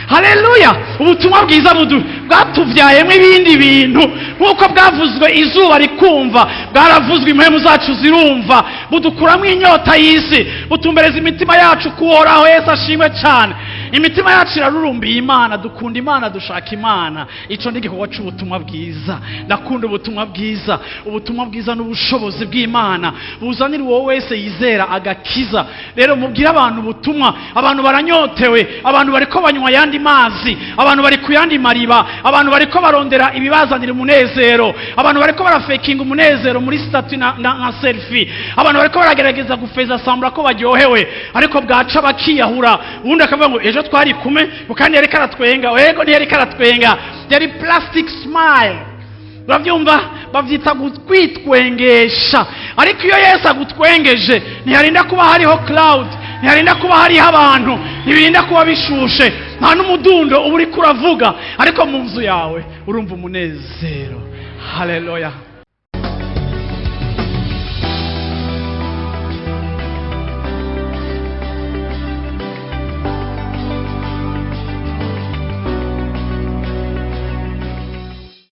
Haleluya! Ubutumwa bwiza bwatuvyayemo ibindi bintu. Nk'uko bwavuzwe izuba rikumva, bwaravuzwe impwemu zacu zirumva, budukuramo inyota y'isi, butumbereza imitima yacu kuhoraho. Yesu ashimwe cyane. Imitima yacu irarurumbiye Imana, dukunda Imana, dushaka Imana. Ico ni igikorwa c'ubutumwa bwiza. Ndakunda ubutumwa bwiza. Ubutumwa bwiza n'ubushobozi bw'Imana buzanira uwo wese yizera agakiza. Rero mubwire abantu ubutumwa. Abantu baranyotewe, abantu bariko banywa ayandi mazi, abantu bari ku yandi mariba, abantu bariko barondera ibibazanira umunezero, abantu bariko barafekinga umunezero muri statut na selfie, abantu bariko baragerageza gufeza sambura ko baryohewe, ariko bwaca bakiyahura. Ubundi akavuga ngo ejo twari kumwe, ngo kandi yariko aratwenga. Ego, ntiyariko aratwenga, yari plastic smile. Urabyumva, bavyita kwitwengesha. Ariko iyo Yesu agutwengeje, ntiharinda kuba hariho crowd, ntiharinda kuba hariho abantu, ntibirinda kuba bishushe, nta n'umudundo uba uriko uravuga, ariko mu nzu yawe urumva umunezero. Haleluya!